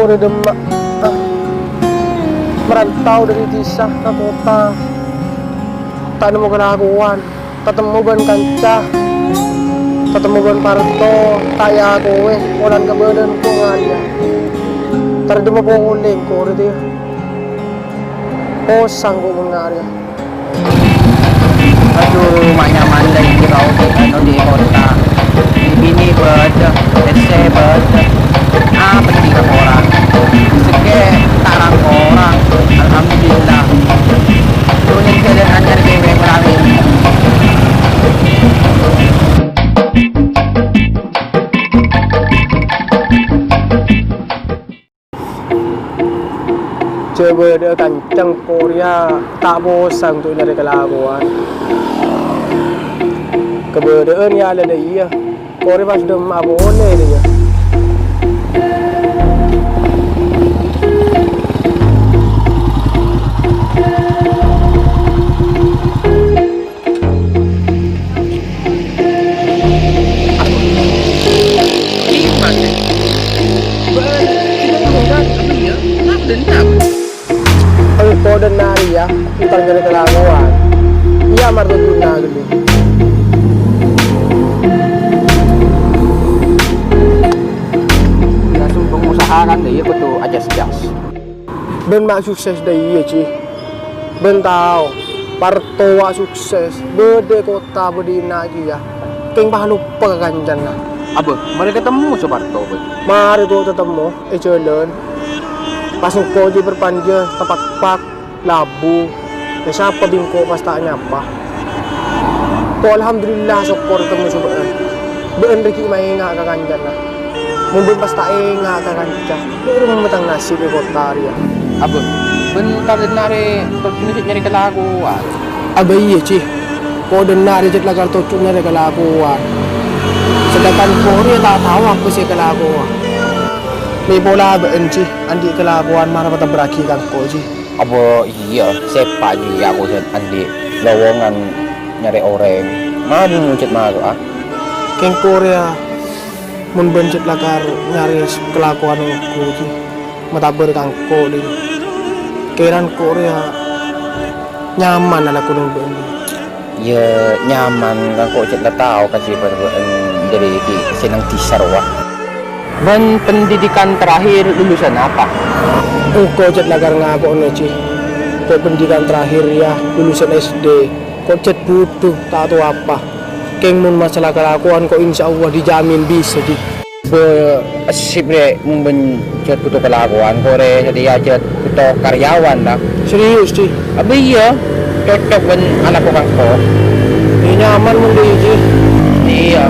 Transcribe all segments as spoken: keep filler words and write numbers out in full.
Dâri dâmma, ah, merantau dâri dhisa ka kottha. Ta' nemmo kalakowan. Tatemmo bân kanca. Tatemmo bân parto. Ta' èakowè. Polana kabâdâ'ân ko' ngarèya. Tarèdemma polè ko' rè, tèya. Posang ko' ngarèya. Adhu, ma' nyaman la iyâ tao, anu, di kottha. Binè bâdâ, essè bâdâ. Apa sè korang? Sèngko' ta' rang-korang. Alhamdulillah. Kuning jalan anyar kèngèng rame. Jhâ' bâdâ'â kanca ko' rèya ta' posang tu nyarè kalakowan. Kabâdâ'ân yâ la dâ' iyâ. Ko' rè pas dâmma polè rèya. Engko' dâ' narèya, entar nyarè kalakowan. Iyâ, mar tojjhuna ghâllu. Iyâ, sembung usaha kan, iyâ, kodhu ajas-jas. Bân ma' sukses dâ' iyâ, Ji. Bân tao, partowa sukses, bâdâ è kottha bâdâ è dinna' kèya. Kèng pas loppa ka kancana. Abâ, marè katemmo sè parto, bâ. Marè ko' tatemmo è jhâlân. Pas engko' Ji parpanja, tapakpak, labu. Èsapa bi' engko' pas ta' nyapa. Ko' alhamdulillah, sokkor temmo sè bâ'ân. Bâ'ân rè ghi' maènga' ka kancana. Mon bâ'ân pas ta' ènga' ka kanca, bâ'ân rè mèmètang nasib è kottha rèya. Abâ, bân ta' dâ' narè tojjhuna cè' nyarè kalakowan? Abâ iyâ, Ji. Ko' dâ' narè cè' lakar tojjhu nyarè kalakowan. Sedangkan ko' rèya ta' tao apa sè èkalakowa. Mè' pola bâ'ân, Ji, andi' kalakowan mara patabbhârrâghi ka engko', Ji. Abâ iyâ, sèpa' jiyâ aku sè andi' lowongan nyarè orèng. Mabun mojhât maro'a. Kèng ko' rèya, mon bâ'ân cè' lakar nyarè kalakowan ongghu, Ji. Matabbhâr ka engko', Lin. Kèran ko' rèya nyaman alako neng bâ'ân, Lin. Iyâ, nyaman, engko' cè' la tao kajhâbhâr bâ'ân dâri ghi' sè neng dhisa rowa. Bân pendidikan terakhir lulusan apa? Engko' cè' lakar ngako'na, Ji. Ko' pendidikan terakhir rèya lulusan S D. Ko' cè' bhuto, ta' tao apa. Kèng mon masalah kalakowan ko' insyaallah dijamin bisa, Ji. Bâ, essip rè, mon bâ'ân cè' bhuto kalakowan, ko' rè satèya cè' bhuto karyawan, ta? Serius, Ji? Abâ iyâ, cocok bân alako ka engko'. Iyâ, nyaman mon dâ' iyâ, Ji. Iyâ.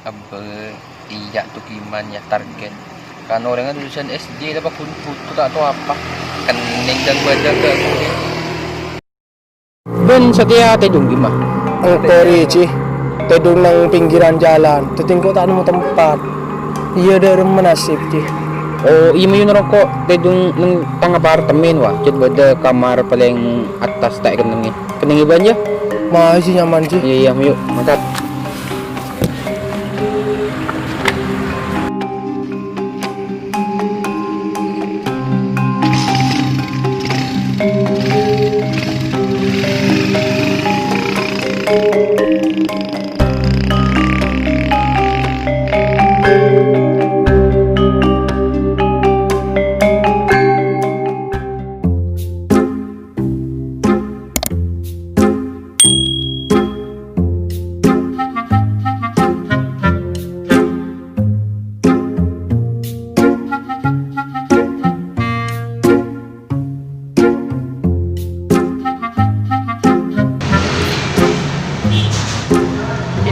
Abâ, iyâ, tu gimana ya target. Kan orèngnga lulusan S D, la paggun bhuto ta' tao apa. Kennèng dan badan gak kuning. Bân satèya tèdung dimma? Engko' rè, Ji. Tèdung neng pinggiran jalan. Dhâddhi engko' ta' nemmo tempat. Iyâ, dâ' remma nasib, Ji. Oh, iyâ, mayu noro' engko' tèdung neng tang apartemen, wa. Cè' bâdâ kamar palèng attas ta' èkennengngè. Kennengngè bân, yâ? Mayu, Ji, nyaman, Ji. Iyâ, iyâ, mayu. Mangkat.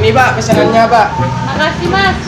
Ini, Pak, pesanannya, Pak. Makasih, Mas.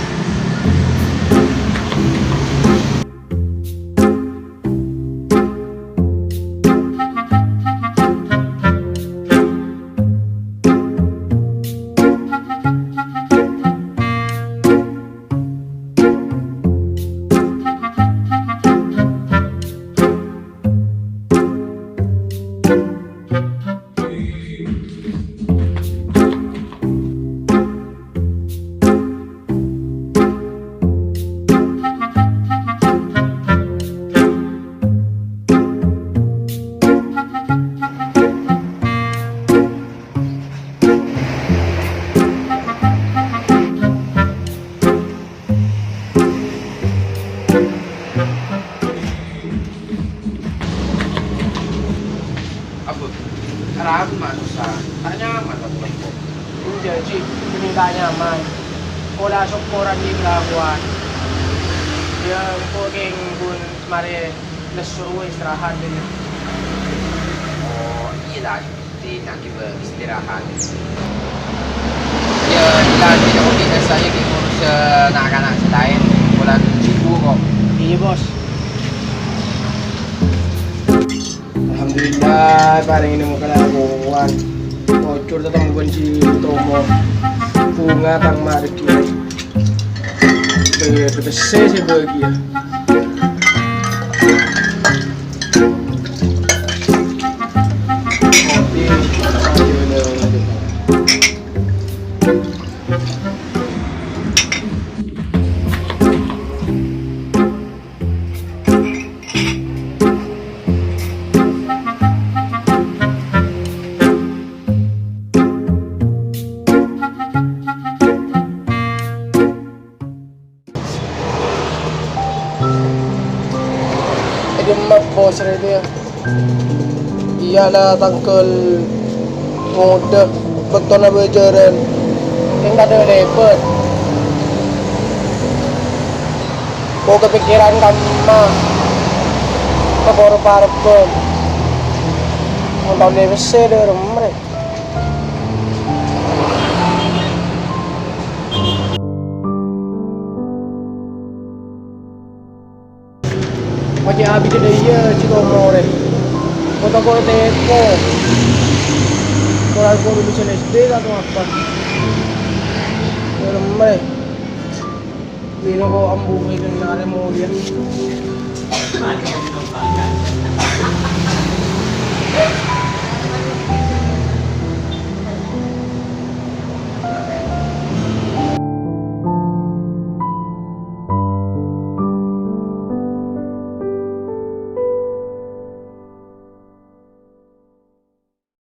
Rabu manossa, ta' nyaman, Pak Tuan, kok. Enjâ', Ji, bânnè ta' nyaman. Pola sokkoran è kalakowan. Yâ, engko' kèng ghun marè lesso rowa istirahat, yâ. Oh, iyâ, la, ghun istirahat. Yâ, la, jiyâ, mungkin saya ki ngurus, eh, na'-kana' sè laèn. Pola sibuk, kok. Iyâ, Bos. Alhamdulillah, parèngè nemmo kalakowan. Ocor tatemmo bân si Tomo. Bhunga tang ma' dhâggi'. Bâdâ pèssè sè bâgiyâ. Kopi. È dimma, Bos, rè, yâ? Iyâ, la tangghâl ngodâ, bâktona bâjârân. Kèng tadâ' lèbât. Ko' kapèkkèran kamma. Ka poro parebbhân. Mon tao lèbât sè dârem, rè. Pacè' abidhâ dâ' iyâ, Cè' Tomo rè. Kota kota teko. Koran ko lulusan S D atau apa? Dârem rè. Lino ko ambu ini nare mulia.